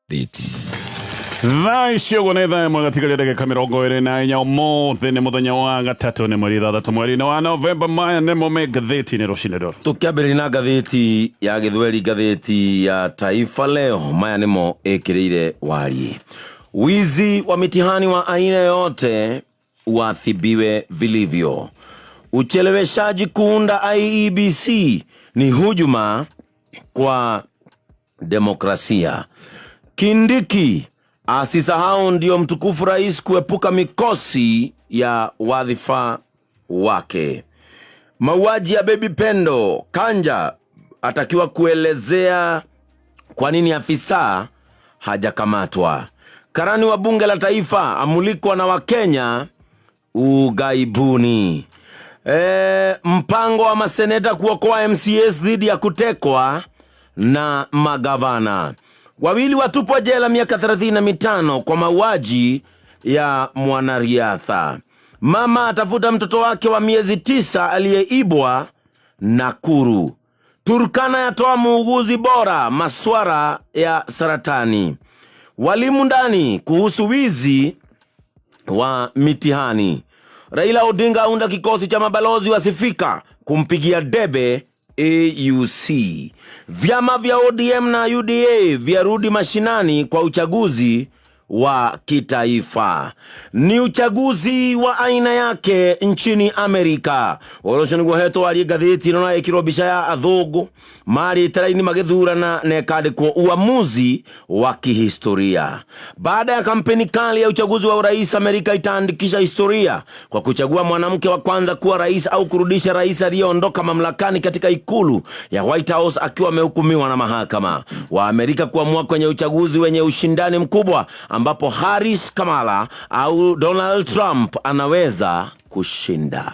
Thiti. Thaa ici ũguo nĩ thaa ĩmwe gatigaria ndagĩka 24. Ũmũthĩ nĩ mũthenya wa gatatũ, nĩ mweri 6 mweri-inĩ wa Novemba. Maya nĩmo me ngathĩti-inĩ rũcinĩ rũrũ. Tũkĩambĩrĩria na ngathĩti ya gĩthweri, ngathĩti ya Taifa Leo, maya nĩmo ĩkĩrĩire wariĩ: wizi wa mitihani wa aina yote uadhibiwe vilivyo, ucheleweshaji kuunda IEBC ni hujuma kwa demokrasia. Kindiki asisahau ndio mtukufu rais kuepuka mikosi ya wadhifa wake. Mauaji ya Baby Pendo, Kanja atakiwa kuelezea kwa nini afisa hajakamatwa. Karani wa bunge la taifa amulikwa na Wakenya ugaibuni. Mpango wa maseneta kuokoa MCAs dhidi ya kutekwa na magavana. Wawili watupwa jela miaka 35 kwa mauaji ya mwanariadha. Mama atafuta mtoto wake wa miezi 9 aliyeibwa Nakuru. Turkana yatoa muuguzi bora maswara ya saratani. Walimu ndani kuhusu wizi wa mitihani. Raila Odinga aunda kikosi cha mabalozi wasifika kumpigia debe AUC. Vyama vya ODM na UDA vyarudi mashinani kwa uchaguzi wa kitaifa. Ni uchaguzi wa aina yake nchini Amerika. Ũhoro ũcio nĩguo hetwo warie ngathĩti ĩno na ĩkĩrwo mbica ya athũngũ marĩte raini magĩthurana na ĩkandĩkwo uamuzi wa kihistoria. Baada ya kampeni kali ya uchaguzi wa urais, Amerika itaandikisha historia kwa kuchagua mwanamke wa kwanza kuwa rais au kurudisha rais aliyeondoka mamlakani katika ikulu ya White House akiwa amehukumiwa na mahakama. Wa Amerika kuamua kwenye uchaguzi wenye ushindani mkubwa ambapo Harris Kamala au Donald Trump anaweza kushinda.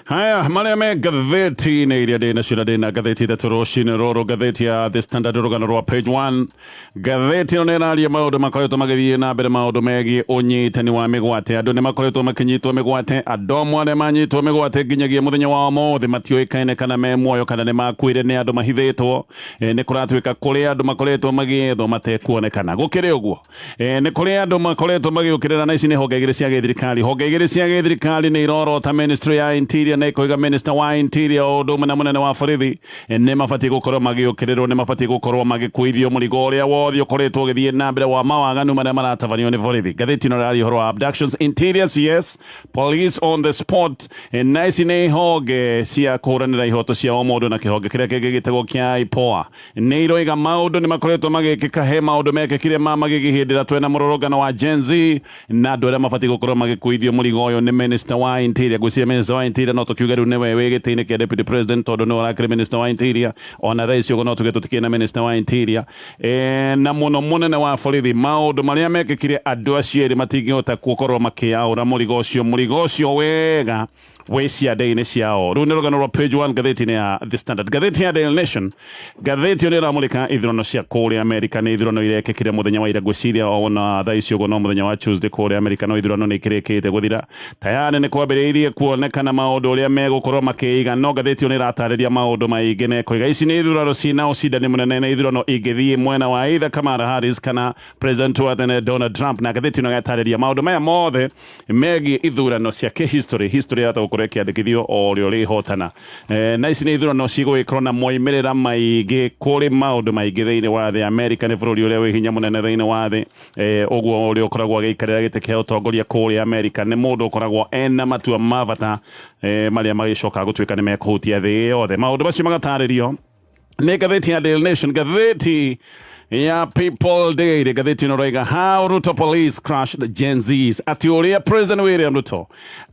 Haya marĩa me ngathĩti-inĩ iria ndĩ nacio, na ndĩ na ngathĩti ithatũ rũcinĩ rũrũ. Ngathĩti ya The Standard, rũgano rwa page 1, ngathĩti ĩno nĩ ĩraria maũndũ makoretwo magĩthiĩ na mbere, maũndũ megiĩ ũnyitani wa mĩgwate. Andũ nĩ makoretwo makĩnyitwo mĩgwate. Andũ amwe arĩa manyitwo mĩgwate nginyagia mũthenya wa ũmũthĩ matiũĩkaine kana me muoyo kana nĩ makuire, nĩ andũ mahithĩtwo. Nĩ kũratuĩka kũrĩ andũ makoretwo magĩethwo matekuonekana. Gũkĩrĩ ũguo, nĩ kũrĩ andũ makoretwo magĩũkĩrĩra, na ici nĩ honge igĩrĩ cia gĩthirikari. Honge igĩrĩ cia gĩthirikari nĩ irorota ministry ya interior na ikoiga minister wa interior o ũndũ ũmwe na mũnene wa borithi nĩ mabatiĩ gũkorwo magĩũkĩrĩrwo, nĩ mabatiĩ gũkorwo magĩkuithio mũrigo ũrĩa wothe ũkoretwo ũgĩthiĩ na mbere wa mawaganu marĩa maratabanio nĩ borithi. Ngathĩti ĩno ĩraria ũhoro wa abductions, interior CS, police on the spot. Na ici nĩ honge cia kũhũranĩra ihoto cia o mũndũ, na kĩhonge kĩrĩa kĩngĩ gĩtagwo kĩa IPOA nĩ iroiga maũndũ nĩ makoretwo magĩkĩka. He maũndũ mekĩkire ma magĩgĩ hĩndĩ ĩrĩa twĩna mũrũrũngano wa Gen Z, na andũ arĩa mabatiĩ gũkorwo magĩkuithio mũrigo ũyũ nĩ minister wa interior. Ngwĩciria minister wa interior no tũkiuge rĩu nĩwe wĩ gĩtĩ-inĩ kĩa deputy president, tondũ nĩwe ũrakĩrĩ minister wa interior. Ona thaa ici ũguo no tuge tũtikĩrĩ na minister wa interior, na mũno mũnene wa borithi. Maũndũ marĩa mekĩkire, andũ acio erĩ matingĩhota gũkorwo makĩaũra mũrigo ũcio, mũrigo ũcio wega wĩ ciande-inĩ ciao. Rĩu nĩ rũgano rwa page 1 ngathĩti-inĩ ya The Standard. Ngathĩti ya Daily Nation, ngathĩti ĩyo nĩ ĩramũrĩka ithurano cia kũrĩa Amerika. Nĩ ithurano irekĩkire mũthenya wa ira, ngwĩciria ona thaa ici ũguo no mũthenya wa Tuesday kũrĩa Amerika, no ithurano nĩ ikĩrĩkĩte gũthira. Tayarĩ nĩ kwambĩrĩirie kuonekana maũndũ ũrĩa megũkorwo makĩiga, no ngathĩti ĩyo nĩ ĩratarĩria maũndũ maingĩ na ĩkoiga ici nĩ ithurano cina ũcindani mũnene, nĩ ithurano ingĩthiĩ mwena wa either Kamala Harris kana president wa tene Donald Trump. Na ngathĩti ĩno ĩgatarĩria maũndũ maya mothe megiĩ ithurano cia kĩhistory, history yahota gũkorwo ĩkĩandĩkithio o ũrĩa ũrĩhotana. Na ici nĩ ithurano cigũgĩkorwo na moimĩrĩra maingĩ kũrĩ maũndũ maingĩ thĩinĩ wa thĩ. Amerika nĩ bũrũri ũrĩa wĩ hinya mũnene thĩinĩ wa thĩ. Ũguo ũrĩa ũkoragwo agĩikarĩra gĩtĩ kĩa ũtongoria kũrĩa Amerika nĩ mũndũ ũkoragwo ena matua ma bata, marĩa magĩcokaga gũtuĩka nĩ mekũhutia thĩ yothe. Maũndũ macio magatarĩrio nĩ ngathĩti ya Daily Nation. Ngathĩti ya People Daily, ngathĩti ĩno ĩroiga "How Ruto Police Crushed Gen Zs", atĩ ũrĩa President William Ruto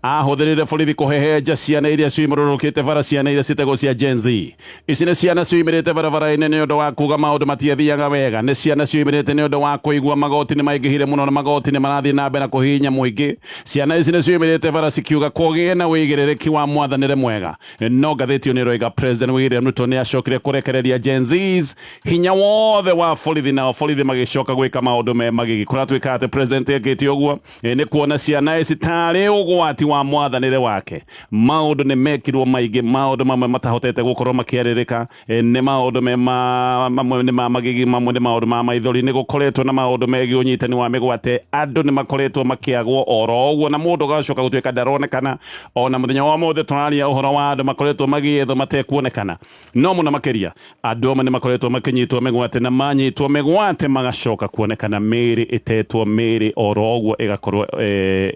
ahũthĩrire borithi kũhehenja ciana iria ciumũrũrũkĩte bara, ciana iria ciĩtagwo cia Gen Z. Ici nĩ ciana ciumĩrĩte barabara-inĩ nĩ ũndũ wa kuga maũndũ matiathiaga wega, nĩ ciana ciumĩrĩte nĩ ũndũ wa kũigua magoti nĩ maingĩhire mũno na magoti nĩ marathiĩ na mbere na kũhihinya mũingĩ. Ciana ici nĩ ciumĩrĩte bara cikiuga kũgĩe na wĩigĩrĩrĩki wa mwathanĩre mwega, no ngathĩti ĩyo nĩ ĩroiga President William Ruto nĩ acokire kũrekereria Gen Zs hinya wothe wa borithi, nao borithi magĩcoka gwĩka maũndũ me magigi. Kũratuĩka atĩ president ekĩte ũguo nĩ kuona ciana ici tarĩ ũgwati wa mwathanĩre wake. Maũndũ nĩ mekirwo maingĩ, maũndũ mamwe matahotete gũkorwo makĩarĩrĩka, nĩ maũndũ me mamwe nĩ ma magigi, mamwe nĩ maũndũ ma maithori. Nĩ gũkoretwo na maũndũ megiĩ ũnyitani wa mĩgwate, andũ nĩ makoretwo makĩagwo oro ũguo na mũndũ agacoka gũtuĩka ndaronekana. Ona mũthenya wa ũmũthĩ tũraria ũhoro wa andũ makoretwo magĩethwo matekuonekana. No mũno makĩria andũ amwe nĩ makoretwo makĩnyitwo mĩgwate, na manyitwo mĩgwate magacoka kuonekana mĩĩrĩ ĩtetwo mĩĩrĩ oro ũguo ĩgakorwo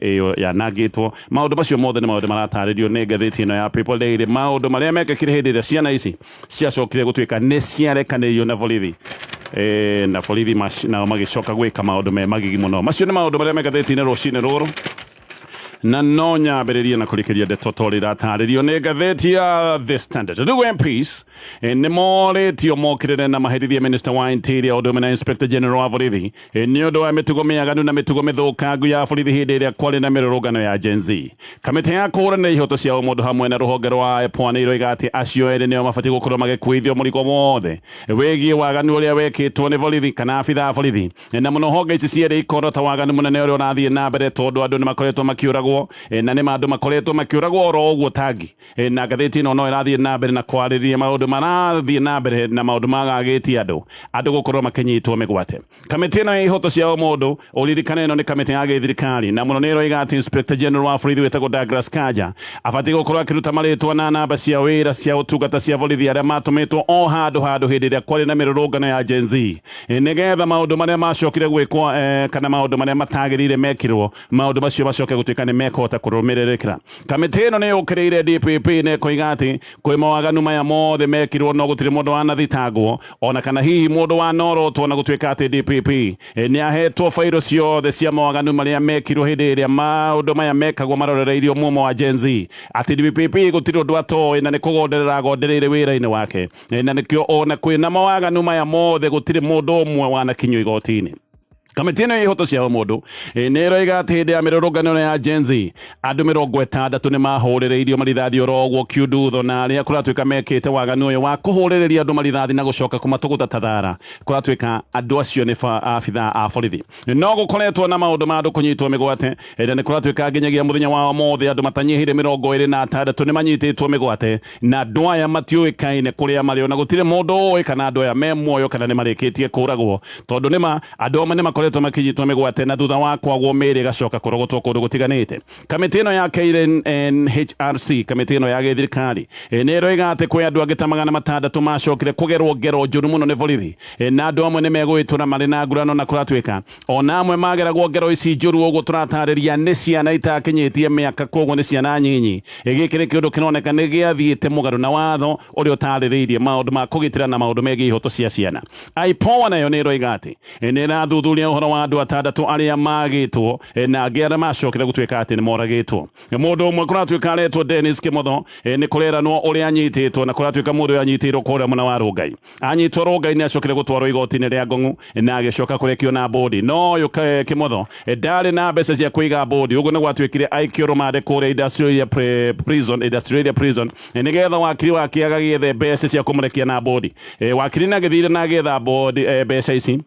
ĩyo yanangĩtwo. Maũndũ macio mothe nĩ maũndũ maratarĩrio nĩ ngathĩti ĩno ya People Daily, maũndũ marĩa mekĩkire hĩndĩ ĩrĩa ciana ici ciacokire gũtuĩka nĩ ciarekanĩirio na borithi, na borithi nao magĩcoka gwĩka maũndũ me magigi mũno. Macio nĩ maũndũ marĩa me ngathĩti-inĩ rũcinĩ rũrũ, na no nyambĩrĩrie na kũrĩkĩria ndeto ta ũrĩa iratarĩrio nĩ ngathĩti ya The Standard. Rĩu MPs nĩ morĩtio mokĩrĩre na maherithie Minister wa Interior ũndũ ũmwe na Inspector General wa borithi nĩ ũndũ wa mĩtugo mĩaganu na mĩtugo mĩthũkangu ya borithi hĩndĩ ĩrĩa kwarĩ na mĩrũrũngano ya Gen Z. Kamĩtĩ ya kũhũranĩra ihoto cia ũmũndũ hamwe na rũhonge rwa IPOA nĩ iroiga atĩ acio erĩ nĩo mabatiĩ gũkorwo magĩkuithio mũrigo wothe wĩgiĩ waganu ũrĩa wekĩtwo nĩ borithi kana abithaa a borithi, na mũno honge ici cierĩ ikorwo ta waganu mũnene ũrĩa ũrathiĩ na mbere, tondũ andũ nĩ makoretwo makĩũragwo, na nĩma andũ makoretwo makĩũragwo oro ũguo tangi. Na ngathĩti ĩno no ĩrathiĩ na mbere na kwarĩrĩria maũndũ marathiĩ na mbere na maũndũ magagĩtie andũ gũkorwo makĩnyitwo mĩgwate. Kamĩtĩ ĩno ya ihoto cia ũmũndũ, ũririkane ĩno nĩ kamĩtĩ ya gĩthirikari, na mũno nĩ ĩroiga atĩ Inspector General wa borithi wĩtagwo Douglas Kanja abatiĩ gũkorwo akĩruta marĩtwa na namba cia wĩra cia ũtungata cia borithi arĩa matũmĩtwo o handũ handũ hĩndĩ ĩrĩa kwarĩ na mĩrũrũngano ya Gen Z, nĩgetha maũndũ marĩa macokire gwĩkwo, kana maũndũ marĩa matagĩrĩire mekirwo, maũndũ macio macoke gũtuĩka nĩ mekũhota kũrũmĩrĩrĩkĩra. Kamĩtĩ ĩno nĩ yũkĩrĩire DPP na ĩkoiga atĩ kwĩ mawaganu maya mothe mekirwo no gũtirĩ mũndũ wanathitangwo ona kana hihi mũndũ wanorotwo, na gũtuĩka atĩ DPP nĩ ahetwo bairo ciothe cia mawaganu marĩa mekirwo hĩndĩ ĩrĩa maũndũ maya mekagwo marorereirio muomo wa Gen Z, atĩ DPP gũtirĩ ũndũ atoĩ na nĩ kũgonderera agondereire wĩra-inĩ wake, na nĩkĩo ona kwĩna mawaganu maya mothe gũtirĩ mũndũ ũmwe wanakinyio igoti-inĩ. Kamĩtĩ ĩno ya ihoto cia ũmũndũ nĩ ĩroiga atĩ hĩndĩ ya mĩrũrũngano ya Gen Z andũ 60 nĩ mahũrĩrĩirio marithathi oro ũguo kiundutho, na arĩa kũratuĩka mekĩte waganu ũyũ wa kũhũrĩrĩria andũ marithathi na gũcoka kũmatũgũta ta thara, kũratuĩka andũ acio nĩ abithaa a borithi. No gũkoretwo na maũndũ ma andũ kũnyitwo mĩgwate, na nĩ kũratuĩka nginyagia mũthenya wa ũmũthĩ andũ matanyihĩire 26 nĩ manyitĩtwo mĩgwate, na andũ aya matiũĩkaine kũrĩa marĩ, ona gũtirĩ mũndũ ũĩ kana andũ aya me muoyo kana nĩ marĩkĩtie kũragwo, tondũ nĩma andũ amwe nĩ makoretwo makĩnyitwo mĩgwate na thutha wa kwagwo mĩĩrĩ ĩgacoka kũrogotwo kũndũ gũtiganĩte. Kamĩtĩ ĩno ya KNHRC, kamĩtĩ ĩno ya gĩthirikari, nĩ ĩroiga atĩ kwĩ andũ angĩ ta 600 macokire kũgerwo ngero njũru mũno nĩ borithi, na andũ amwe nĩ megũgĩtũra marĩ na ngurano, na kũratuĩka ona amwe mageragwo ngero ici njũru ũguo tũratarĩria nĩ ciana itakinyĩtie mĩaka, koguo nĩ ciana nyinyi. Gĩkĩ nĩ kĩũndũ kĩroneka nĩ gĩathiĩte mũgarũ na watho ũrĩa ũtarĩrĩirie maũndũ ma kũgitĩra na maũndũ megiĩ ihoto cia ciana. IPOA nayo nĩ ĩroiga atĩ nĩ ĩrathuthuria ũhoro wa andũ 6 arĩa magĩtwo na angĩ arĩa macokire gũtuĩka atĩ nĩ moragĩtwo. Mũndũ ũmwe kũratuĩka aretwo Dennis Kimotho, nĩ kũreranwo ũrĩa anyitĩtwo, na kũratuĩka mũndũ ũyũ anyitĩirwo kũrĩa mwena wa Rongai. Anyitwo Rongai nĩ acokire gũtwarwo igoti-inĩ rĩa Ngong'u na agĩcoka kũrekio na bũndi, no ũyũ Kimotho ndarĩ na mbeca cia kũiga bũndi, ũguo nĩ gwatuĩkire aikio rũmande kũrĩa Industrial Prison, Industrial Prison, nĩgetha wakiri wake agagĩethe mbeca cia kũmũrekia na bũndi. Wakiri nĩ agĩthire na agĩetha bũndi mbeca ici,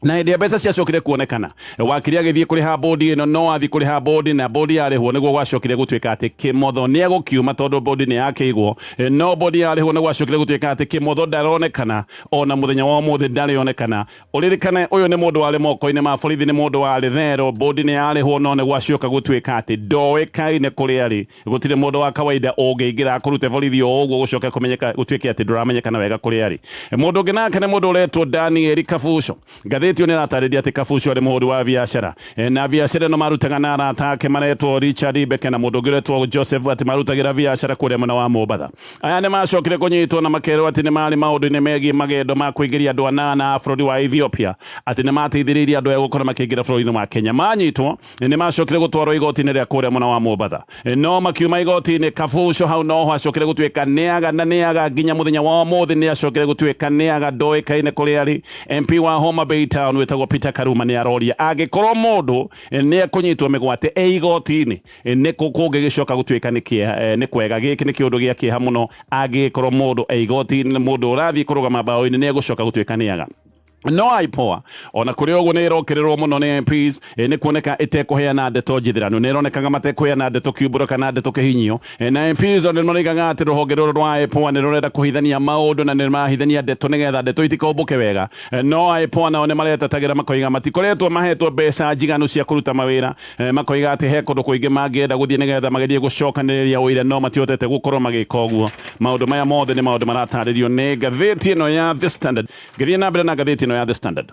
na hĩndĩ ya mbeca ciacokire kuonekana wakiri agĩthiĩ kũrĩha bũndi ĩno, no athiĩ kũrĩha bũndi na bũndi yarĩhwo nĩguo gwacokire gũtuĩka atĩ Kimotho nĩ egũkiuma, tondũ bũndi nĩ yakĩigwo, no bũndi yarĩhwo nĩ gwacokire gũtuĩka atĩ Kimotho ndaronekana ona mũthenya wa ũmũthĩ ndarĩonekana. Ũririkane ũyũ nĩ mũndũ warĩ moko-inĩ ma borithi, nĩ mũndũ warĩ thero, bũndi nĩ yarĩhwo no nĩ gwacoka gũtuĩka atĩ ndoĩkaine kũrĩa arĩ. Gũtirĩ mũndũ wa kawaida ũngĩingĩra akũrute borithi o ũguo gũcoke kũmenyeka gũtuĩke atĩ ndũramenyekana wega kũrĩa arĩ. Mũndũ ũngĩ nake nĩ mũndũ ũretwo Daniel Kabuco. Ngathĩti ĩyo nĩ ĩratarĩria atĩ Kabuco arĩ mũhũri wa biacara, na biacara ĩno marutaga na arata ake maretwo Richard Beke na mũndũ ũngĩ ũretwo Joseph, atĩ marutagĩra biacara kũrĩa mwena wa Mombatha. Aya nĩ macokire kũnyitwo na makerwo atĩ nĩ marĩ maũndũ-inĩ megiĩ magendo ma kũingĩria andũ anana a bũrũri wa Ethiopia, atĩ nĩ mateithĩrĩirie andũ aya gũkorwo makĩingĩra bũrũri-inĩ wa Kenya. Manyitwo nĩ macokire gũtwarwo igoti-inĩ rĩa kũrĩa mwena wa Mombatha, no makiuma igoti-inĩ Kabuco hau noho acokire gũtuĩka nĩaga na nĩaga nginya mũthenya wa ũmũthĩ nĩ acokire gũtuĩka nĩaga ndoĩkaine kũrĩa arĩ. MP wa Homa Bay Town wĩtagwo Peter Karuma nĩ aroria angĩkorwo mũndũ nĩ ekũnyitwo mĩgwate e igoti-inĩ nĩ kũ kũngĩgĩcoka gũtuĩka nĩ kĩeha, nĩ kwega. Gĩkĩ nĩ kĩũndũ gĩa kĩeha mũno angĩkorwo mũndũ e igoti-inĩ, mũndũ ũrathiĩ kũrũgama mbaũ-inĩ nĩ egũcoka gũtuĩka nĩaga. No IPOA ona kũrĩ ũguo nĩ ĩrokĩrĩrwo mũno nĩ MPs, nĩ kuoneka ĩtekũheana ndeto njithĩranu, nĩ ĩronekaga matekũheana ndeto kiumbũro kana ndeto kĩhinyio. Na MPs ona nĩ maroigaga atĩ rũhonge rũrũ rwa IPOA nĩ rũrenda kũhithania maũndũ na nĩ marahithania ndeto nĩgetha ndeto itikombũke wega. No IPOA nao nĩ maretetagĩra makoiga matikoretwo mahetwo mbeca njiganu cia kũruta mawĩra. Makoiga atĩ he kũndũ kũingĩ mangĩenda gũthiĩ nĩgetha magerie gũcokanĩrĩria ũira no matihotete gũkorwo magĩka ũguo. Maũndũ maya mothe nĩ maũndũ maratarĩrio nĩ ngathĩti ĩno ya The Standard. Ngĩthiĩ na mbere na ngathĩti ĩno ya The Standard.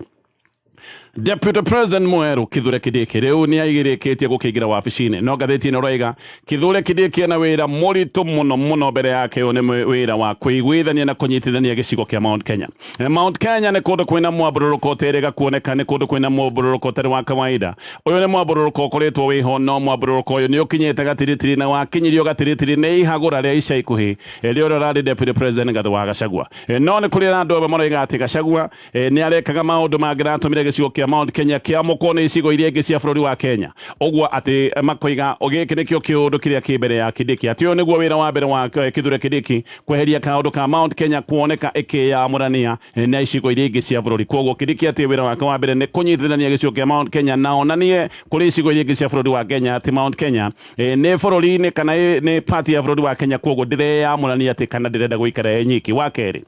Deputy President mwerũ Kithure Kindiki rĩu nĩ aigĩrĩkĩtie gũkĩingĩra wabici-inĩ, no ngathĩti ĩno ĩroiga Kithure Kindiki ena wĩra mũritũ mũno mũno mbere yake. Ũyũ nĩ wĩra wa kũiguithania na kũnyitithania gĩcigo kĩa Mount Kenya. Mount Kenya nĩ kũndũ kwĩna mwambũrũrũko ũterĩga kuoneka, nĩ kũndũ kwĩna mwambũrũrũko ũtarĩ wa kawaida. Ũyũ nĩ mwambũrũrũko ũkoretwo wĩho, no mwambũrũrũko ũyũ nĩ ũkinyĩte gatiritiri na wakinyirio gatiritiri nĩ ihagũra rĩa ica ikuhĩ rĩa ũrĩa ũrarĩ Deputy President Rigathĩ wa Gachagua. No nĩ kũrĩ na andũ amwe maroiga atĩ Gachagua nĩ arekaga maũndũ mangĩratũmire gĩcigo kĩa Mount Kenya kĩamũkwo nĩ icigo iria ingĩ cia bũrũri wa Kenya, ũguo atĩ makoiga gĩkĩ nĩkĩo kĩũndũ kĩrĩa kĩ mbere ya Kindiki, atĩ ũyũ nĩguo wĩra wa mbere wa Kithure Kindiki kweheria kaũndũ ka Mount Kenya kuoneka ĩkĩyamũrania na icigo iria ingĩ cia bũrũri. Kwoguo Kindiki atĩ wĩra wake wa mbere nĩ kũnyitithania gĩcigo kĩa Mount Kenya na onanie kũrĩ icigo iria ingĩ cia bũrũri wa Kenya atĩ Mount Kenya nĩ bũrũri-inĩ kana nĩ part ya bũrũri wa Kenya, kwoguo ndĩreyamũrania atĩ kana ndĩrenda gũikara ĩ nyiki. Wa kerĩ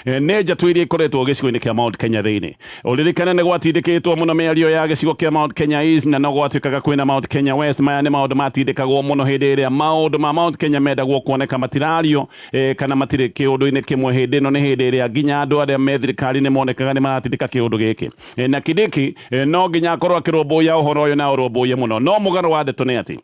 nĩ njatũ iria ikoretwo gĩcigo-inĩ kĩa Mount Kenya thĩinĩ. Ũririkane nĩ gwatindĩkĩtwo mũno mĩario ya gĩcigo kĩa Mount Kenya East na no gwatuĩkaga kwĩna Mount Kenya West. Maya nĩ maũndũ matindĩkagwo mũno hĩndĩ ĩrĩa maũndũ ma Mount Kenya mendagwo kuoneka matirario kana matirĩ kĩũndũ-inĩ kĩmwe. Hĩndĩ ĩno nĩ hĩndĩ ĩrĩa nginya andũ arĩa me thirikari-inĩ monekaga nĩ maratindĩka kĩũndũ gĩkĩ. Na Kindiki no nginya akorwo akĩrũmbũiya ũhoro ũyũ na ũrũmbũiye mũno, no mũgarũ wa ndeto nĩ atĩ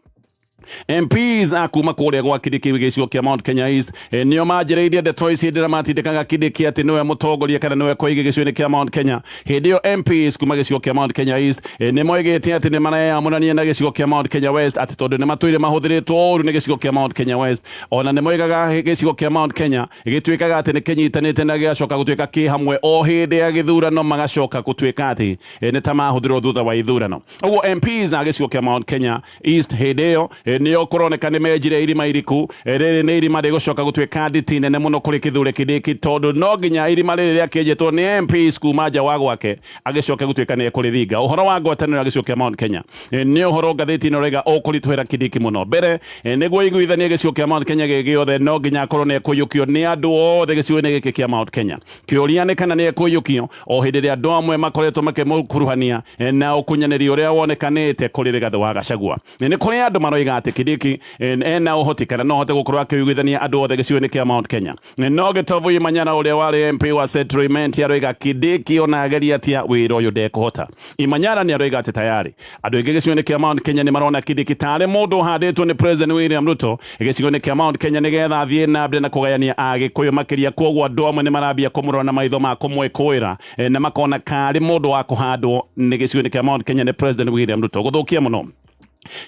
MPs a kuma kũrĩa gwa Kindiki gĩcigo kĩa Mount Kenya East nĩo manjĩrĩirie ndeto ici hĩndĩ ĩrĩa matindĩkaga Kindiki atĩ nĩwe mũtongoria kana nĩwe koigi gĩcigo-inĩ kĩa Mount Kenya. Hĩndĩ ĩyo MPs kuma gĩcigo kĩa Mount Kenya East nĩ moigĩte atĩ nĩ mareyamũrania na gĩcigo kĩa Mount Kenya West, atĩ tondũ nĩ matũire mahũthĩrĩtwo ũru nĩ gĩcigo kĩa Mount Kenya West. Ona nĩ moigaga gĩcigo kĩa Mount Kenya gĩtuĩkaga atĩ nĩ kĩnyitanĩte na gĩgacoka gũtuĩka kĩ hamwe o hĩndĩ ya gĩthurano, magacoka gũtuĩka atĩ nĩ ta mahũthĩrwo thutha wa ithurano. Ũguo MPs a gĩcigo kĩa Mount Kenya East hĩndĩ ĩyo nĩo kũroneka nĩ menjire irima iriku. Rĩrĩ nĩ irima rĩgũcoka gũtuĩka nditi nene mũno kũrĩ Kithure Kindiki, tondũ no nginya irima rĩrĩ rĩakĩenjetwo nĩ MPs kuma nja wa gwake agĩcoke gũtuĩka nĩ ekũrĩthinga. Ũhoro wa ngwatanĩro ya gĩcigo kĩa Mount Kenya nĩ ũhoro ngathĩti ĩno ĩroiga ũkũritũhĩra Kindiki mũno. Mbere, nĩguo iguithanie gĩcigo kĩa Mount Kenya gĩ gĩothe, no nginya akorwo nĩ ekũiyũkio nĩ andũ othe gĩcigo-inĩ gĩkĩ kĩa Mount Kenya. Kĩũria nĩ kana nĩ ekũiyũkio o hĩndĩ ĩrĩa andũ amwe makoretwo makĩmũkuruhania na ũkunyanĩri ũrĩa wonekanĩte kũrĩ Rigathĩ wa Gachagua. Nĩ kũrĩ andũ maroiga atĩ Kindiki ena ũhoti kana no ahote gũkorwo akĩiguithania andũ othe gĩcigo-inĩ kĩa Mount Kenya. No Gĩtovu Imanyara ũrĩa warĩ MP wa Central Imenti aroiga Kindiki ona ageria atĩa wĩra ũyũ ndekũhota. Imanyara nĩ aroiga atĩ tayari andũ aingĩ gĩcigo-inĩ kĩa Mount Kenya nĩ marona Kindiki tarĩ mũndũ ũhandĩtwo nĩ President William Ruto gĩcigo-inĩ kĩa Mount Kenya nĩgetha athiĩ na mbere na kũgayania Agĩkũyũ makĩria. Kwoguo andũ amwe nĩ marambia kũmũrora na maitho ma kũmwĩkũĩra na makona karĩ mũndũ wa kũhandwo nĩ gĩcigo-inĩ kĩa Mount Kenya nĩ President William Ruto. Gũthũkia mũno,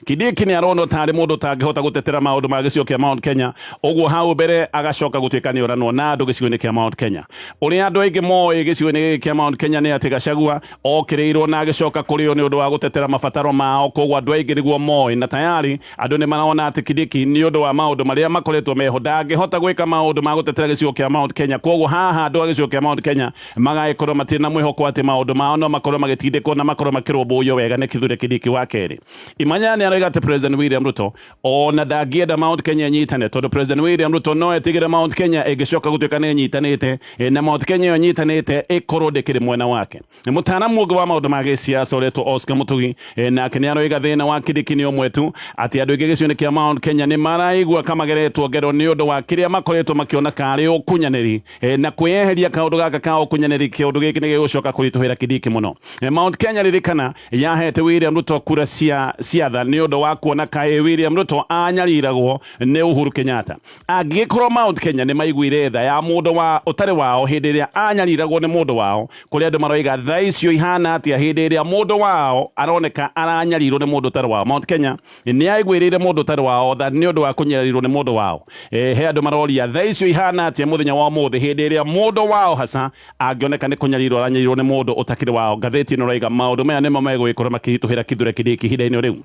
Kindiki nĩ aronwo tarĩ mũndũ ũtangĩhota gũtetera maũndũ ma gĩcigo kĩa Mount Kenya, ũguo hau mbere agacoka gũtuĩka nĩ oranwo na andũ gĩcigo-inĩ kĩa Mount Kenya. Ũrĩa andũ aingĩ moĩ gĩcigo-inĩ gĩkĩ kĩa Mount Kenya nĩ atĩ Gachagua okĩrĩirwo na agĩcoka kũrĩ o nĩ ũndũ wa gũtetera mabataro mao, koguo andũ aingĩ nĩguo moĩ, na tayari andũ nĩ marona atĩ Kindiki nĩ ũndũ wa maũndũ marĩa makoretwo meho ndangĩhota gwĩka maũndũ ma gũtetera gĩcigo kĩa Mount Kenya. Koguo haha andũ a gĩcigo kĩa Mount Kenya magagĩkorwo matirĩ na mwĩhoko atĩ maũndũ mao no makorwo magĩtindĩkwo na makorwo makĩrũmbũiyo wega nĩ Kithure Kindiki. Wa kerĩ, Imanyara nĩ aroiga atĩ President William Ruto ona ndangĩenda Mount Kenya ĩnyitane, tondũ President William Ruto no etigĩre Mount Kenya ĩngĩcoka gũtuĩka nĩ ĩnyitanĩte, na Mount Kenya ĩyo ĩnyitanĩte ĩkorwo ndĩkĩrĩ mwena wake. Mũtaaramu ũngĩ wa maũndũ ma gĩsiasa ũretwo Oscar Mũtugi nake nĩ aroiga thĩna wa Kindiki nĩ ũmwe tu, atĩ andũ aingĩ gĩcigo-inĩ kĩa Mount Kenya nĩ maraigua kamageretwo ngero nĩ ũndũ wa kĩrĩa makoretwo makĩona karĩ ũkunyanĩri, na kwĩyeheria kaũndũ gaka ka ũkunyanĩri kĩũndũ gĩkĩ nĩ gĩgũcoka kũritũhĩra Kindiki mũno. Mount Kenya ririkana yahete William Ruto kura cia ciatha nĩ ũndũ wa kuona kaĩ William Ruto anyariragwo nĩ Uhuru Kenyatta. Angĩgĩkorwo Mount Kenya nĩ maiguire tha ya mũndũ wa ũtarĩ wao hĩndĩ ĩrĩa anyariragwo nĩ mũndũ wao, kũrĩ andũ maroiga tha icio ihana atĩa hĩndĩ ĩrĩa mũndũ wao aroneka aranyarirwo nĩ mũndũ ũtarĩ wao. Mount Kenya nĩ aiguĩrĩire mũndũ ũtarĩ wao tha nĩ ũndũ wa kũnyarirwo nĩ mũndũ wao. He andũ maroria tha icio ihana atĩa mũthenya wa ũmũthĩ hĩndĩ ĩrĩa mũndũ wao hasa angĩoneka nĩ kũnyarirwo aranyarirwo nĩ mũndũ ũtakĩrĩ wao. Ngathĩti ĩno ĩroiga maũndũ maya nĩmo megũgĩkorwo makĩritũhĩra Kithure Kindiki ihinda-inĩ rĩu.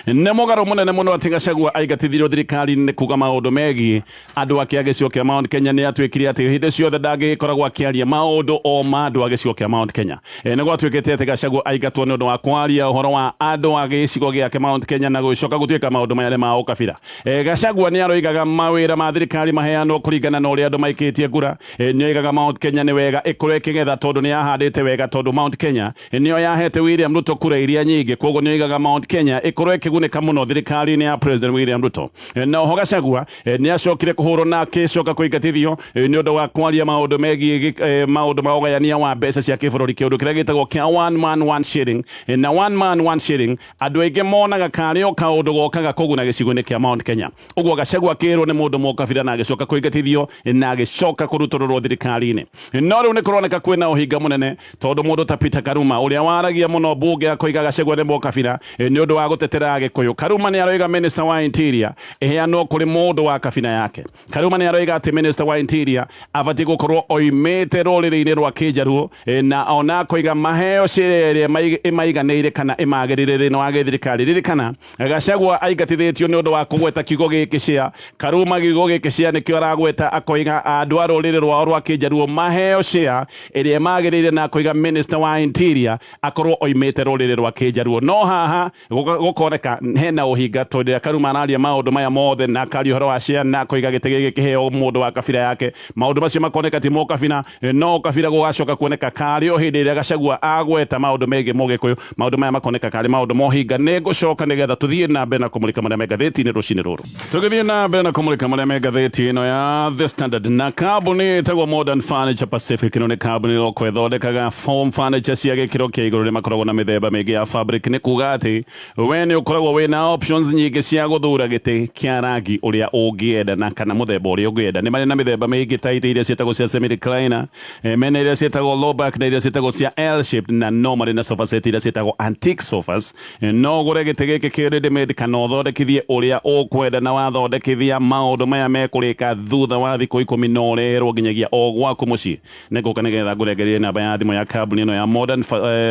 Nĩ mũgarũ mũnene mũno atĩ Gachagua aingatithirio thirikari-inĩ nĩ kuga maũndũ megiĩ andũ ake a gĩcigo kĩa Mount Kenya. Nĩ atuĩkire atĩ hĩndĩ ciothe ndangĩgĩkoragwo akĩaria maũndũ o ma andũ a gĩcigo kĩa Mount Kenya. Nĩ gwatuĩkĩte atĩ Gachagua aingatwo nĩ ũndũ wa kwaria ũhoro wa andũ a gĩcigo gĩake Mount Kenya na gũcoka gũtuĩka maũndũ maya nĩ ma ũkabira. Gachagua nĩ aroigaga mawĩra ma thirikari maheanwo kũringana na ũrĩa andũ maikĩtie ngura. Nĩ oigaga Mount Kenya nĩ wega ĩkorwo ĩkĩgetha tondũ nĩ yahandĩte wega, tondũ Mount Kenya nĩyo yahete William Ruto kura iria nyingĩ, koguo nĩ oigaga Mount Kenya ĩkorwo ĩkĩgunĩka mũno thirikari-inĩ ya President William Ruto. Na oho Gachagua nĩ acokire kũhũrwo na akĩcoka kũingatithio nĩ ũndũ wa kwaria maũndũ megiĩ maũndũ ma ũgayania wa mbeca cia kĩbũrũri, kĩũndũ kĩrĩa gĩtagwo kĩa one man one shilling. Na one man one shilling andũ aingĩ monaga karĩ o kaũndũ gokaga kũguna gĩcigo-inĩ kĩa Mount Kenya. Ũguo Gachagua akĩrwo nĩ mũndũ mũkabira na agĩcoka kũingatithio na agĩcoka kũrutũrũrwo thirikari-inĩ. No rĩu nĩ kũroneka kwĩna ũhinga mũnene tondũ mũndũ ta Peter Karuma ũrĩa waragia mũno mbunge akoiga Gachagua nĩ mũkabira nĩ ũndũ wa gũtetera Agĩkũyũ. Karuma nĩ aroiga minister wa interior ĩheanwo kũrĩ mũndũ wa kabira yake. Karuma nĩ aroiga atĩ minister wa interior abatiĩ gũkorwo oimĩte rũrĩrĩ-inĩ rwa Kĩnjaruo, na ona akoiga maheo share ĩrĩa ĩmaiganĩire kana ĩmagĩrĩire thĩinĩ wa gĩthirikari. Ririkana Gachagua aingatithĩtio nĩ ũndũ wa kũgweta kiugo gĩkĩ share. Karuma kiugo gĩkĩ share nĩkĩo aragweta, akoiga andũ a rũrĩrĩ rwao rwa Kĩnjaruo maheo share ĩrĩa ĩmagĩrĩire, na akoiga minister wa interior akorwo oimĩte rũrĩrĩ rwa Kĩnjaruo. No haha gũkoneka hena ũhinga tondũ rĩrĩa Karuma araria maũndũ maya mothe na akaria ũhoro wa share na akoiga gĩtĩ gĩkĩ kĩheo mũndũ wa kabira yake, maũndũ macio makoneka ti mũkabira, no ũkabira gũgacoka kuoneka karĩ o hĩndĩ ĩrĩa Gachagua agweta maũndũ megiĩ mũgĩkũyũ, maũndũ maya makoneka karĩ maũndũ mohinga. Nĩ ngũcoka nĩgetha tũthiĩ na mbere na kũmũrĩka marĩa me ngathĩti-inĩ rũcinĩ rũrũ. Tũgĩthiĩ na mbere na kũmũrĩka marĩa me ngathĩti ĩno ya The Standard, na kambuni ĩtagwo Modern Furniture Pacific. Ĩno nĩ kambuni ĩroko ĩthondekaga foam furniture cia gĩkĩro kĩa igũrũ. Nĩ makoragwo na mĩthemba mĩingĩ ya fabric, nĩ kuga atĩ we nĩ ũkoragwo wĩna options nyingĩ cia gũthura gĩtĩ kĩa rangi ũrĩa ũngĩenda na kana mũthemba ũrĩa ũngĩenda. Nĩ marĩ na mĩthemba mĩingĩ ta itĩ iria ciĩtagwo cia semi recliner, mena iria ciĩtagwo low back na iria ciĩtagwo cia L shaped, na no marĩ na sofa set iria ciĩtagwo antique sofas. No ũgũre gĩtĩ gĩkĩ kĩ ready made kana ũthondekithie ũrĩa ũkwenda, na wathondekithia maũndũ maya mekũrĩka thutha wa thikũ 10 no ũreherwo nginyagia o gwaku mũciĩ. Nĩ ngũka nĩgetha ngũrengererie namba ya thimũ ya kambuni ĩno ya Modern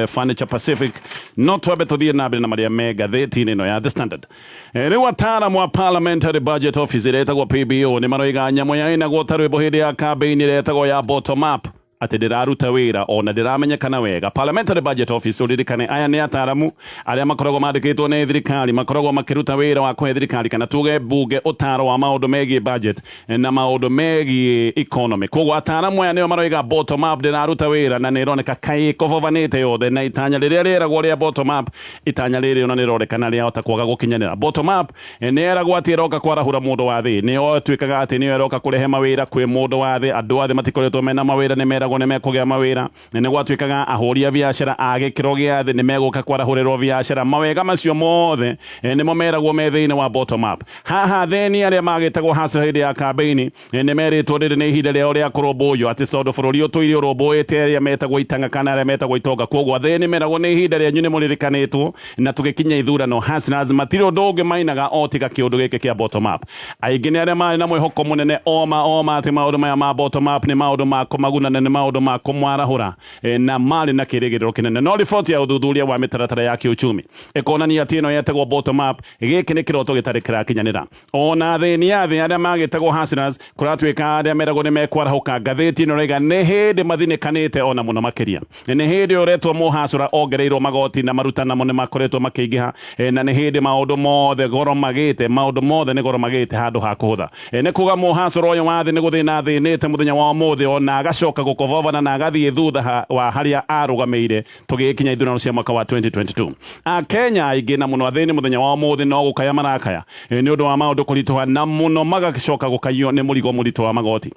Furniture Pacific, no twambe tũthiĩ na mbere na marĩa me ngathĩti-inĩ ĩno ya The Standard. Rĩu ataaramu a Parliamentary Budget Office ĩrĩa ĩtagwo PBO nĩ maroiga nyamũ yainagwo ta rwĩmbo hĩndĩ ya campaign ĩrĩa ĩtagwo ya bottom up atĩ ndĩraruta wĩra ona ndĩramenyekana wega. Parliamentary Budget Office, ũririkane aya nĩ ataaramu arĩa makoragwo mandĩkĩtwo nĩ thirikari, makoragwo makĩruta wĩra wa kũhe thirikari kana tuge mbunge ũtaro wa maũndũ megiĩ budget na maũndũ megiĩ economy. Koguo ataaramu aya nĩo maroiga bottom up ndĩraruta wĩra, na nĩ ĩroneka kaĩ ĩkobobanĩte yothe na itanya rĩrĩa rĩeragwo rĩa bottom up, itanya rĩrĩ ona nĩrĩronekana rĩahota kwaga gũkinyanĩra. Bottom up nĩ yeragwo atĩ ĩroka kwarahũra mũndũ wa thĩ, nĩyo ĩtuĩkaga atĩ nĩyo ĩroka kũrehe mawĩra kwĩ mũndũ wa thĩ. Andũ a thĩ matikoretwo mena mawĩra, nĩ meragwo nĩ mekũgĩa mawĩra. Nĩ gwatuĩkaga ahũri a biacara a gĩkĩro gĩa thĩ nĩ megũka kwarahũrĩrwo biacara. Mawega macio mothe nĩmo meragwo me thĩinĩ wa bottom up. Haha thĩni arĩa magĩtagwo hustler hĩndĩ ya campaign nĩ merĩtwo rĩrĩ nĩ ihinda rĩao rĩa kũrũmbũiyo, atĩ tondũ bũrũri ũtũire ũrũmbũĩte arĩa metagwo itanga kana arĩa metagwo itonga. Koguo athĩni meragwo nĩ ihinda rĩanyu, nĩ mũririkanĩtwo. Na tũgĩkinya ithurano, hustlers matirĩ ũndũ ũngĩ mainaga o tiga kĩũndũ gĩkĩ kĩa bottom up. Aingĩ nĩ arĩa marĩ na mwĩhoko mũnene oma oma atĩ maũndũ maya ma bottom up nĩ maũndũ ma kũmaguna na nĩ maũndũ ma kũmwarahũra, na marĩ na kĩrĩgĩrĩro kĩnene. No riboti ya ũthuthuria wa mĩtaratara ya kĩuchumi ĩkonania atĩ ĩno yetagwo bottom up, gĩkĩ nĩ kĩroto gĩtarĩ kĩrakinyanĩra. Ona thĩni ya thĩ arĩa magĩtagwo hustlers, kũratuĩka arĩa meragwo nĩ mekwarahũka, ngathĩti ĩno ĩrauga nĩ hĩndĩ mathinĩkanĩte ona mũno makĩria. Nĩ hĩndĩ ũretwo mũhacũra ongereirwo magoti na maruta namo nĩ makoretwo makĩingĩha, na nĩ hĩndĩ maũndũ mothe goro magĩte, maũndũ mothe nĩ goro magĩte handũ ha kũhũtha. Nĩ kuga mũhacũra ũyũ wa thĩ nĩ gũthĩna athĩnĩte mũthenya wa ũmũthĩ, ona agacoka gũkobobana na agathiĩ thutha wa harĩa arũgamĩire tũgĩkinya ithurano cia mwaka wa 2022. Akenya aingĩ na mũno athĩni mũthenya wa ũmũthĩ no gũkaya marakaya nĩ ũndũ wa maũndũ kũritũha, na mũno magacoka gũkayio nĩ mũrigo mũritũ wa magoti.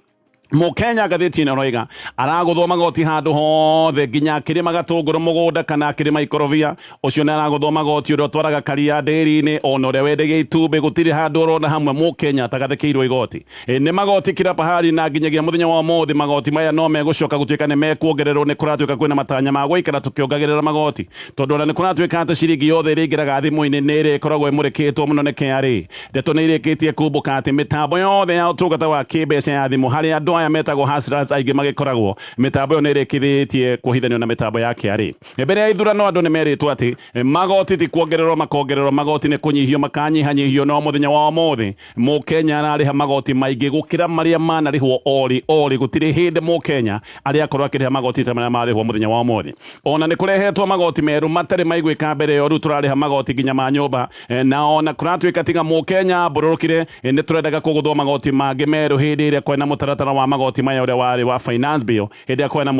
Mũkenya, ngathĩti ĩno ĩroiga, aragũthwo magoti handũ hothe, nginya akĩrĩma gatũngũrũ mũgũnda kana akĩrĩma ikorobia, ũcio nĩ aragũthwo magoti. Ũrĩa ũtwaraga karia ndĩri-inĩ, ona ũrĩa wendagia itumbĩ, gũtirĩ handũ ũrona hamwe mũkenya atagathĩkĩirwo igoti. Nĩ magoti kila pahali, na nginyagia mũthenya wa ũmũthĩ magoti maya no megũcoka gũtuĩka nĩ mekuongererwo. Nĩ kũratuĩka kwĩna matanya ma gũikara tũkĩongagĩrĩra magoti, tondũ ona nĩ kũratuĩka atĩ ciringi yothe ĩrĩa ĩingĩraga thimũ-inĩ nĩ ĩrĩa ĩkoragwo ĩmũrĩkĩtwo mũno nĩ KRA. Ndeto nĩ irĩkĩtie kumbũka atĩ mĩtambo yothe ya ũtungata wa kĩmbeca ya thimũ harĩ andũ Andũ aya metagwo hustlers aingĩ magĩkoragwo mĩtambo ĩyo nĩ ĩrĩkithĩtie kuohithanio na mĩtambo ya KRA. Mbere ya ithurano andũ nĩ merĩtwo atĩ magoti ti kuongererwo makongererwo, magoti nĩ kũnyihio makanyihanyihio, no mũthenya wa ũmũthĩ Mũkenya ararĩha magoti maingĩ gũkĩra marĩa manarĩhwo orĩ orĩ. Gũtirĩ hĩndĩ Mũkenya arĩ akorwo akĩrĩha magoti ta marĩa marĩhwo mũthenya wa ũmũthĩ. Ona nĩ kũrehetwo magoti merũ matarĩ maiguĩka mbere ĩyo, rĩu tũrarĩha magoti nginya ma nyũmba, na ona kũratuĩka tiga Mũkenya ambũrũrũkire, nĩ tũrendaga kũgũthwo magoti mangĩ merũ hĩndĩ ĩrĩa kwena mũtaratara wa magoti maya ũrĩa warĩ wa finance bill, hĩndĩ ĩrĩa kwena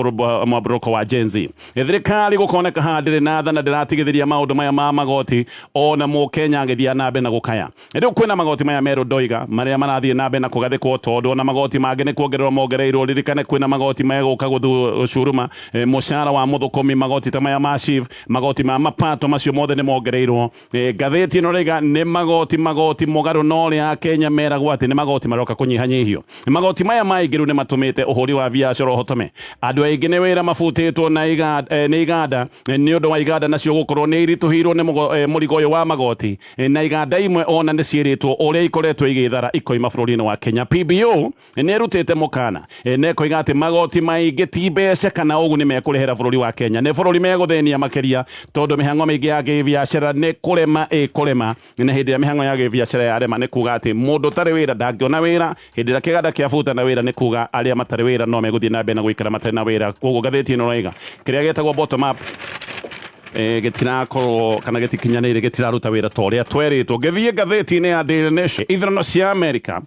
mwambũrũko wa Gen Z. Thirikari gũkoneka haha ndĩrĩ na tha na ndĩratigithĩria maũndũ maya ma magoti, ona Mũkenya agĩthiĩ na mbere na gũkaya. Rĩu kwĩna magoti maya merũ ndoiga marĩa marathiĩ na mbere na kũgathĩkwo, tondũ ona magoti mangĩ nĩ kuongererwo mongereirwo. Ririkane kwĩna magoti megũka gũcuruma mũcara wa mũthũkũmi, magoti ta maya ma SHIF, magoti ma mapato, macio mothe nĩ mongereirwo. Ngathĩti ĩno rĩga nĩ magoti magoti mũgarũ na ũrĩa Akenya meragwo atĩ nĩ magoti maroka kũnyihanyihio. Magoti maya maingĩ rĩu nĩ matũmĩte ũhũri wa biacara ũhotome. Andũ aingĩ nĩ wĩra mabutĩtwo na nĩ iganda nĩ ũndũ wa iganda nacio gũkorwo nĩ iritũhĩirwo nĩ mũrigo ũyũ wa magoti, na iganda imwe ona nĩ ciĩrĩtwo ũrĩa ikoretwo igĩthara ikoima bũrũri-inĩ wa Kenya. PBO nĩ ĩrutĩte mũkana na ĩkoiga atĩ magoti maingĩ ti mbeca kana ũguni mekũrehera bũrũri wa Kenya, nĩ bũrũri megũthĩnia makĩria, tondũ mĩhang'o mĩingĩ ya kĩbiacara nĩ kũrema ĩkũrema, na hĩndĩ ĩrĩa mĩhang'o ya gĩbiacara yarema nĩ kuga atĩ mũndũ ũtarĩ wĩra ndangĩona wĩra. Hĩndĩ ĩrĩa kĩganda kĩabuta na wĩra nĩ kuga arĩa matarĩ wĩra no megũthiĩ na mbere na gũikara matarĩ na wĩra. Koguo ngathĩti ĩno ĩroiga kĩrĩa gĩtagwo bottom up gĩtirakorwo kana gĩtikinyanĩire, gĩtiraruta wĩra ta ũrĩa twerĩtwo. Ngĩthiĩ ngathĩti-inĩ ya Daily Nation, ithurano cia Amerika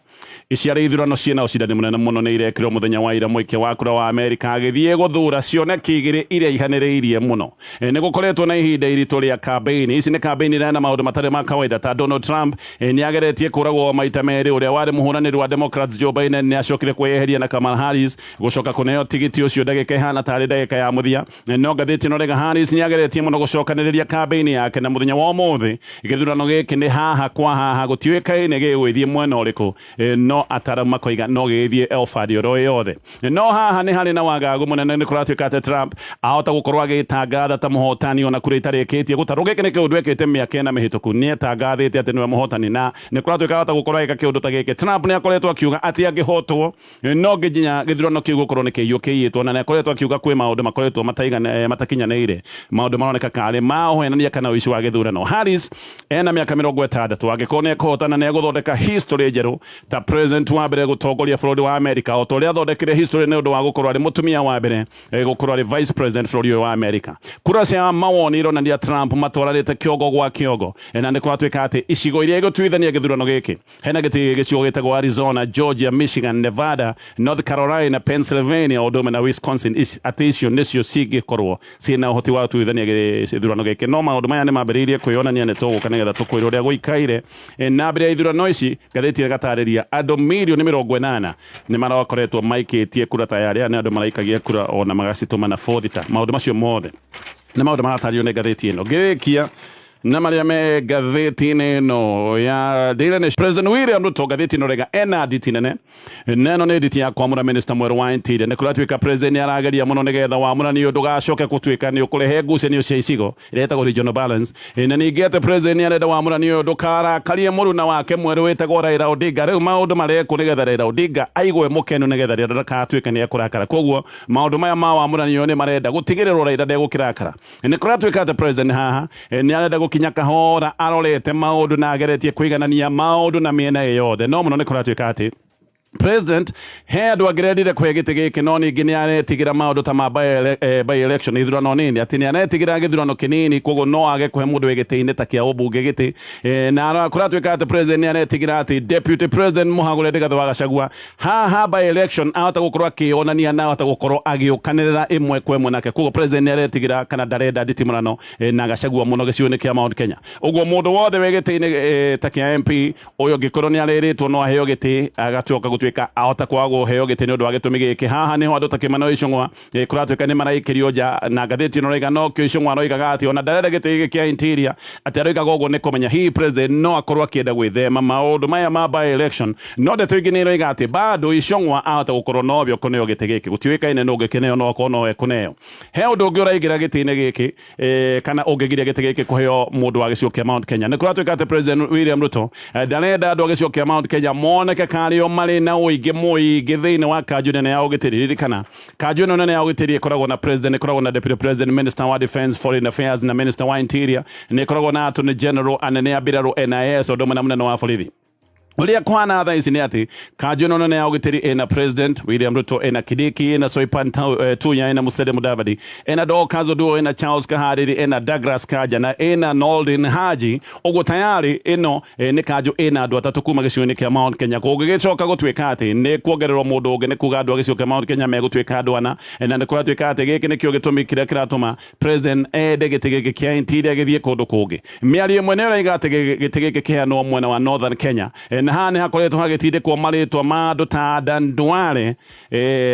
iciarĩ ithurano ciĩna ũcindani mũnene mũno nĩ irekirwo mũthenya wa ira. Mũikia wa kura wa Amerika agĩthiĩ gũthura cioneki igĩrĩ iria ihanĩrĩirie mũno. Nĩ gũkoretwo na ihinda iritũ rĩa campaign. Ici nĩ campaign irĩa na maũndũ matarĩ ma kawaida, ta Donald Trump nĩ ageretie kũragwo maita merĩ, ũrĩa warĩ mũhũranĩri wa Democrats Joe Biden nĩ acokire kwĩyeheria, na Kamala Harris gũcoka kũneo tigiti ũcio ndagĩka ĩhana tarĩ ndagĩka ya mũthia. No ngathĩti ĩno rĩga Harris nĩ ageretie mũno gũcokanĩrĩria campaign yake, na mũthenya wa ũmũthĩ gĩthurano gĩkĩ nĩ haha kwa haha, gũtiũĩkaine gĩgũgĩthiĩ mwena ũrĩkũ, no ataramu makoiga no gĩgĩthiĩ Elford oro yothe. No haha nĩ harĩ na wagagu mũnene, nĩ kũratuĩka atĩ Trump ahota gũkorwo agĩtangatha ta mũhotani ona kura itarĩkĩtie gũtarwo. Gĩkĩ nĩ kĩũndũ ekĩte mĩaka 4 mĩhĩtũku, nĩ etangathĩte atĩ nĩwe mũhotani, na nĩ kũratuĩka ahota gũkorwo agĩka kĩũndũ ta gĩkĩ. Trump nĩ akoretwo akiuga atĩ angĩhotwo no nginya gĩthurano kĩu gũkorwo nĩ kĩiywo kĩiyĩtwo, na nĩ akoretwo akiuga kwĩ maũndũ makoretwo matakinyanĩire, maũndũ maroneka karĩ ma ũhenania kana ũici wa gĩthurano. Harris ena mĩaka 60, angĩkorwo nĩ ekũhotana nĩ egũthondeka history njerũ ta president wa mbere gũtongoria bũrũri wa America, o ta ũrĩa athondekire history nĩ ũndũ wa gũkorwo arĩ mũtumia wa mbere gũkorwo arĩ vice president bũrũri ũyũ wa America. Kura cia mawoni ironania Trump matwaranĩte kĩongo gwa kĩongo, na nĩ kũratuĩka atĩ icigo iria igũtuithania gĩthurano gĩkĩ hena gĩtĩ gĩcigo gĩtagwo Arizona, Georgia, Michigan, Nevada, North Carolina, Pennsylvania o ũndũ ũmwe na Wisconsin, atĩ icio nĩcio cingĩkorwo ciĩna ũhoti wa gũtuithania gĩthurano gĩkĩ. No maũndũ maya nĩ mambĩrĩirie kwĩyonania, nĩ tũgũka nĩgetha tũkwĩre ũrĩa gũikaire. Na mbere ya ithurano ici, ngathĩti ĩgatarĩria andũ mirioni 80 nĩ marakoretwo maikĩtie kura, tayarĩ aya nĩ andũ maraikagia kura ona magacitũma na bothita. Maũndũ macio mothe nĩ maũndũ maratarĩrio nĩ ngathĩti ĩno. Ngĩrĩkia na marĩa me ngathĩti-inĩ ĩno ya Daily Nation, President William Ruto, ngathĩti ĩno rega ena nditi nene, na ĩno nĩ nditi ya kwamũra minister mwerũ wa interior. Nĩ kũratuĩka president nĩ arageria mũno nĩgetha wamũrani ũyũ ndũgacoke gũtuĩka nĩ ũkũrehe ngucanio cia icigo ĩrĩa ĩtagwo regional balance, na ningĩ atĩ president nĩ arenda wamũrani ũyũ ndũkarakarie mũruna wake mwerũ wĩtagwo Raila Odinga. Rĩu maũndũ marekwo nĩgetha Raila Odinga aigue mũkenu, nĩgetha Raila ndakatuĩke nĩ ekũrakara. Koguo maũndũ maya ma wamũrani ũyũ nĩ marenda gũtigĩrĩrwo Raila ndegũkĩrakara. Nĩ kũratuĩka atĩ president haha nĩ arenda gũkinya kahora arorete maũndũ na ageretie kũiganania maũndũ na mĩena ĩ yothe. No mũno nĩ kũratuĩka atĩ president he andũ angĩrendire kũhe gĩtĩ gĩkĩ, no ningĩ nĩ aretigĩra maũndũ ta ma by election, ithurano nini, atĩ nĩ aretigĩra gĩthurano kĩnini, koguo no age kũhe mũndũ wĩ gĩtĩ-inĩ ta kĩa ũmbunge gĩtĩ. Na kũratuĩka atĩ president nĩ aretigĩra atĩ deputy president mũhagũre Rigathĩ wa Gachagua haha by election ahota gũkorwo akĩonania na ahota gũkorwo agĩũkanĩrĩra ĩmwe kwa ĩmwe nake. Koguo president nĩ aretigĩra kana ndarenda nditimũrano na Gachagua mũno gĩcigo-inĩ kĩa Mount Kenya. Ũguo mũndũ wothe wĩ gĩtĩ-inĩ ta kĩa MP ũyũ angĩkorwo nĩ arĩrĩtwo no aheo gĩtĩ, agacoka gũtuĩka ahota kwaga kũheo gĩtĩ nĩ ũndũ wa gĩtũmi gĩkĩ. Haha nĩho andũ ta Kĩmani Ichung'wa kũratuĩka nĩ maraikĩrio nja, na ngathĩti ĩno ĩroiga nokĩo Ichung'wa aroigaga atĩ ona ndarenda gĩtĩ gĩkĩ kĩa interior, atĩ aroigaga ũguo nĩ kũmenya hihi president no akorwo akĩenda gwĩthema maũndũ maya ma by election. No ndeto ingĩ nĩ iroiga atĩ bado Ichung'wa ahota gũkorwo nowe ũkũneo gĩtĩ gĩkĩ, gũtiũĩkaine nũ ũngĩkĩneo, no akorwo nowe ekũneo. He ũndũ ũngĩ ũraingĩra gĩtĩ-inĩ gĩkĩ kana ũngĩgiria gĩtĩ gĩkĩ kũheo mũndũ wa gĩcigo kĩa Mount Kenya. Nĩ kũratuĩka atĩ President William Ruto ndarenda andũ a gĩcigo kĩa Mount Kenya moneke karĩ o marĩ na ũingĩ mũingĩ thĩinĩ wa kanjũ nene ya ũgitĩri. Ririkana kanjũ ĩno nene ya ũgitĩri ĩkoragwo na president, ĩkoragwo na deputy president, minister wa defense, foreign affairs na minister wa interior, nĩ ĩkoragwo na attorney general, anene a mbirarũ, NIS, ũndũ ũmwe na mũnene wa borithi. Ũrĩa kũhana thaa ici nĩ atĩ kanjũ ĩno nene ya ũgitĩri ĩna president William Ruto, ĩna Kindiki, ĩna Soipan Tuya, ĩna Musalia Mudavadi, ĩna Dorcas Oduor, ĩna Charles Kahariri, ĩna Douglas Kanja na ĩna Noordin Haji. Ũguo tayari ĩno nĩ kanjũ ĩna andũ atatũ kuma gĩcigo-inĩ kĩa Mount Kenya. Kũngĩgĩcoka gũtuĩka atĩ nĩ kuongererwo mũndũ ũngĩ, nĩ kuga andũ a gĩcigo kĩa Mount Kenya megũtuĩka andũ ana, na nĩ kũratuĩka atĩ gĩkĩ nĩkĩo gĩtũmi kĩrĩa kĩratũma president ende gĩtĩ gĩkĩ kĩa interior gĩthiĩ kũndũ kũngĩ. Mĩario ĩmwe nĩ ĩroiga atĩ gĩtĩ gĩkĩ kĩheanwo mwena wa Northern Kenya, na haha nĩ hakoretwo hagĩtindĩkwo marĩtwa ma andũ ta Adan Duale,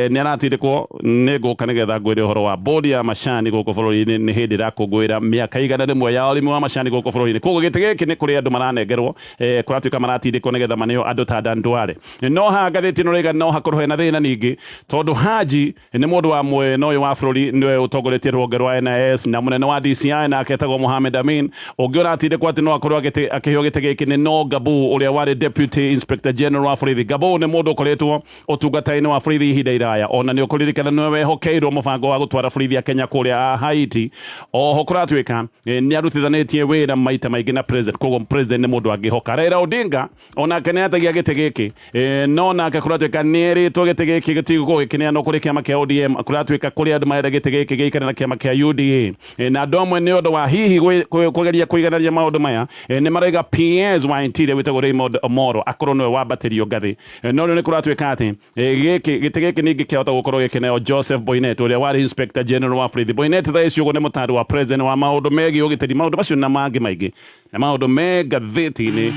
nĩ aratindĩkwo. Nĩ ngũka nĩgetha ngwĩre ũhoro wa bodi ya macani gũkũ bũrũri-inĩ, nĩ hĩndĩ ĩrakũngũĩra mĩaka 100 ya ũrĩmi wa macani gũkũ bũrũri-inĩ. Koguo gĩtĩ gĩkĩ nĩ kũrĩ andũ maranengerwo, kũratuĩka maratindĩkwo nĩgetha maneo andũ ta Adan Duale. No haha ngathĩti ĩno ĩroiga no hakorwo hena thĩna ningĩ, tondũ Haji nĩ mũndũ wa mwena ũyũ wa bũrũri, nĩwe ũtongoretie rũhonge rwa NIS, na mũnene wa DCI nake etagwo Mohamed Amin. Ũngĩ ũratindĩkwo atĩ no akorwo akĩheo gĩtĩ gĩkĩ nĩ No Gabu, ũrĩa warĩ Deputy Inspector General wa borithi. Gabu nĩ mũndũ ũkoretwo ũtungata-inĩ wa borithi ihinda iraya, ona nĩ ũkũririkana nĩwe wehokeirwo mũbango wa gũtwara borithi ya Kenya kũrĩa Haiti. Oho kũratuĩka nĩ arutithanĩtie wĩra maita maingĩ na president, koguo president nĩ mũndũ angĩhoka. Raila Odinga onake nĩ atagia gĩtĩ gĩkĩ, no nake kũratuĩka nĩ erĩtwo gĩtĩ gĩkĩ gĩtigũkorwo gĩkĩneanwo kũrĩ kĩama kĩa ODM. Kũratuĩka kũrĩ andũ marenda gĩtĩ gĩkĩ gĩikare na kĩama kĩa UDA, na andũ amwe nĩ ũndũ wa hihi kũgeria kũiganania maũndũ maya, nĩ maraiga PS wa Interior wĩtagwo Raymond Omoro akorwo nĩwe wambatĩrio ngathĩ. No rĩu nĩ kũratuĩka atĩ gĩkĩ gĩtĩ gĩkĩ ningĩ kĩahota gũkorwo gĩkĩneo Joseph Boinnet, ũrĩa warĩ Inspector General wa borithi. Boinnet thaa ici ũguo nĩ mũtaari wa president wa maũndũ megiĩ ũgitĩri. Maũndũ macio na mangĩ maingĩ na maũndũ me ngathĩti-inĩ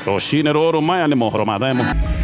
rũcinĩ rũrũ. Maya nĩ mohoro ma thaa ĩmwe.